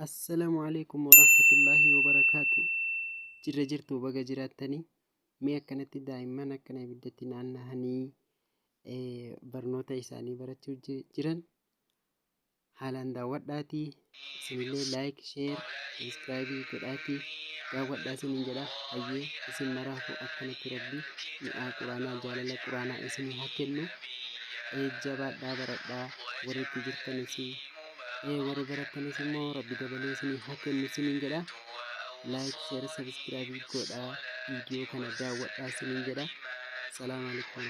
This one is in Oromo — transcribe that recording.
Assalaamu alaikum warahmatullaahi wabarakaatu. Jirra jirtu, baga jiraattanii. Mee akkanatti daa'imman akkana ibiddatti naanna'anii barnoota isaanii barachuu jiran haalaan daawwadhaatii, isinillee like, share, subscribe godhaatii daawwadhaa isiniin jedha. Hayyee, isin maraafuu akkanatti rabbi mi'aa quraanaa, jaalala quraanaa isinii haa kennu. Jabaadhaa, baradhaa warri itti jirtanis, warri barattanis immoo rabbi dabalee isinii haa kennu isiniin jedha. Like, share, subscribe godhaa, viidiyoo kana daawwadhaa isiniin jedha. Salaamu alaikum.